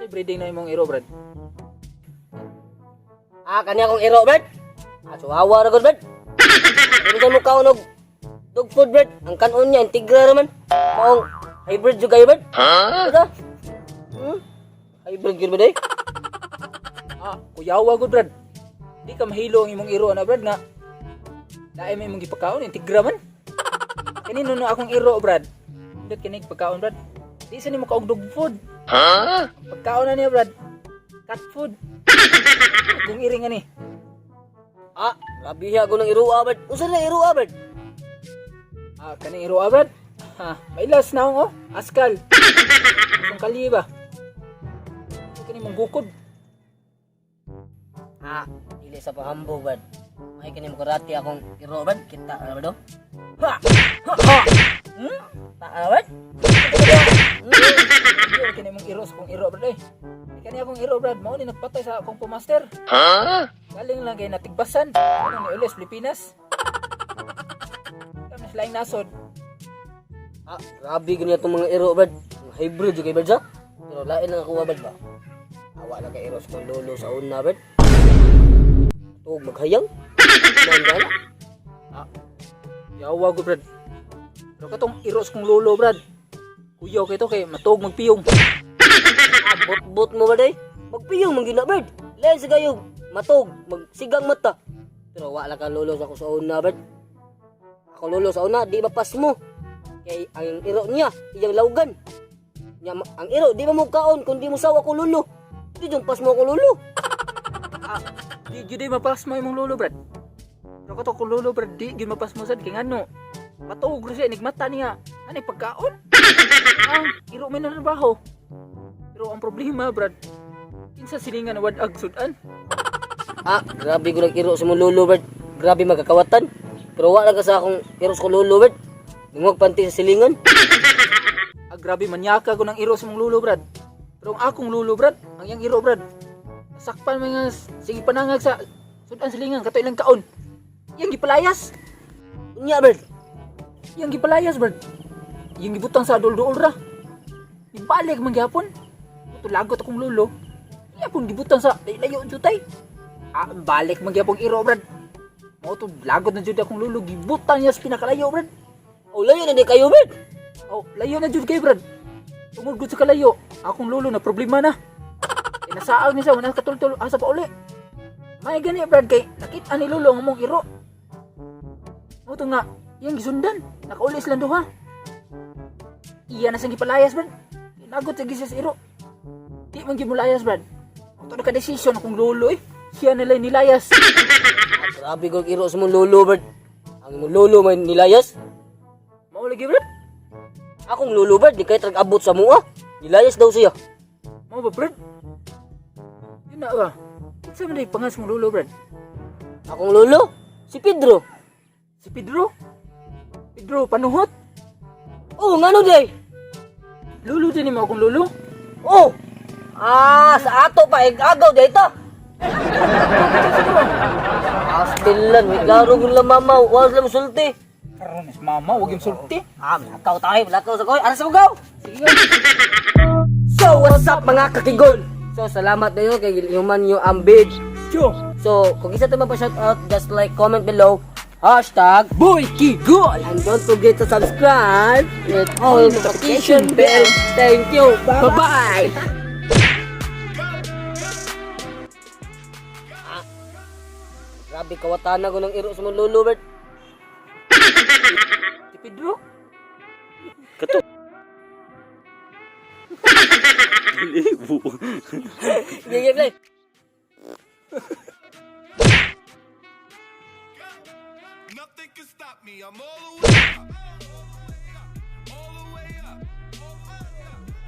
Say breeding na imong iro, Brad. Ah, kani akong iro, Brad. Ah, suwawa ra gud, Brad. Dili mo kaon og dog food, Brad. Ang kanon niya Integra ra man. Maong hybrid jud kayo, Brad. Huh? Hmm? Hybrid gyud ba day? Ah, kuyawa gud, Brad. Di ka mahilo ang imong iro na, Brad, nga. Lain may imong gipakaon, Integra man. Kani no akong iro, Brad. Indot kini pagkaon, Brad. Di sa nimo kaog dog food. Ang pagkaon na niya, Brad. Cat food. Kung iring ani. Ah, grabe ko ng iroa, Brad. Unsa na iroa, Brad? Ah, kaning iro, ah, Brad. Ha, mailas na oh. Askal. Isang kali ba? Kani mong gukod. Ah, dili sa pahambog, Brad. May kini mo karate akong iro, Brad. Kita na ba do? Ha! Ha! Ha! Hmm? Ta Brad? Hindi kini mong iro sa kong iro, Brad, eh. Di kani akong iro, Brad. Mao ni nagpatay sa akong pumaster. Galing lang kay natigbasan. Ano ni ulis Pilipinas. Kami sila yung nasod. Ah, grabe ganyan itong mga iro, Brad. Mga hybrid jud kay Brad, sa. Pero lain lang ako, Brad ba? Awa lang kay iro sa kong lolo sa una, Brad. Tuog maghayang. Nandala. Ah, yawa ko, Brad. Pero katong iro sa kong lolo, Brad. Kuyaw kay to kay matuog magpiyong. Ah, bot-bot mo, Brad, eh. Magpiyong man gyud na, Brad. Lain sa kayo, matog, magsigang mata. Pero wala ka lolo sa ako sa una, Brad. Ako lolo sa una, di mapas mo. Kay ang iro niya, iyang lawgan. Nya, ang iro, di ba mo kaon kung di mo sawa ko lolo. Di yung pas mo ako lolo. Ah, di gyud ay mapasmo imong lolo, Brad. Pero kato kong lolo, Brad, di gyud mapasmo sad kay ngano. Matuog ra siya nigmata niya. Ani pagkaon? Ah, iro may nanarbaho. Pero ang problema, Brad, kinsa silingan na wad-ag sudan. Ah, grabe ko iro sa mong lolo, Brad. Grabe magkakawatan. Pero wala ka sa akong iro sa kong lolo, Brad. Nungog panty sa silingan. Ah, grabe manyaka ko ng iro sa mong lolo, Brad. Pero ang akong lolo, Brad, ang iyang iro, Brad. Nasakpan may nga sige panangag sa sudan silingan kato ilang kaon. Iyang gipalayas. Unya, Brad. Iyang gipalayas, Brad. Iyang gibutang sa dulduol ra. Ibalik man gyapon. Ito lagot akong lolo. Iya pon gibutang sa layo jutay. Ah, balik man gyapon iro, Brad. Mao to lagot na jud akong lolo gibutang niya sa pinakalayo, Brad. O, layo na di kayo, Brad. Oh, layo na jud kay Brad. Tungod gud sa kalayo, akong lolo na problema na. E nasaag niya siya, wala katultol asa pa uli. May gani, Brad, kay nakita ni lolo ang among iro. Mao to nga, iyang gisundan, nakauli silang duha. Iya na siyang gipalayas, Brad. Nagot sa gisas iro. Di man gyud molayas, Brad. Mao to naka-desisyon akong lolo eh. Siya nila nilayas. Ah, grabe ko iro sa mong lolo, Brad. Ang imong lolo may nilayas. Mao lagi, Brad. Akong lolo, Brad, di kayo trag-abot sa mua. Nilayas daw siya. Mao ba, Brad? Yun na ba? Kinsa man day pangas mong lolo, Brad? Akong lolo, si Pedro. Si Pedro? Pedro, panuhot? Oh, ngano day? Lolo din mo akong lolo? Oh! Ah, sa ato pa, agaw day ta. Astilan, may klaro kung lang mama, wala sila musulti. Karon is mama, wag yung sulti. Ah, lakaw tayo, lakaw sa koy. Aras mo gaw! Sige nga. So, what's up mga kakigol? So, salamat na yun kay human nyo ang bid. Yo, So, kung isa ito magpa-shoutout, just like, comment below, hashtag, Boy Kigol! and don't forget to subscribe with all notification bell. Thank you. Bye-bye! Ah, grabe, kawatan na ko ng iro sa mga lolo, Bert. Si Pedro? Sige, play. Nothing can stop me. I'm all the way up.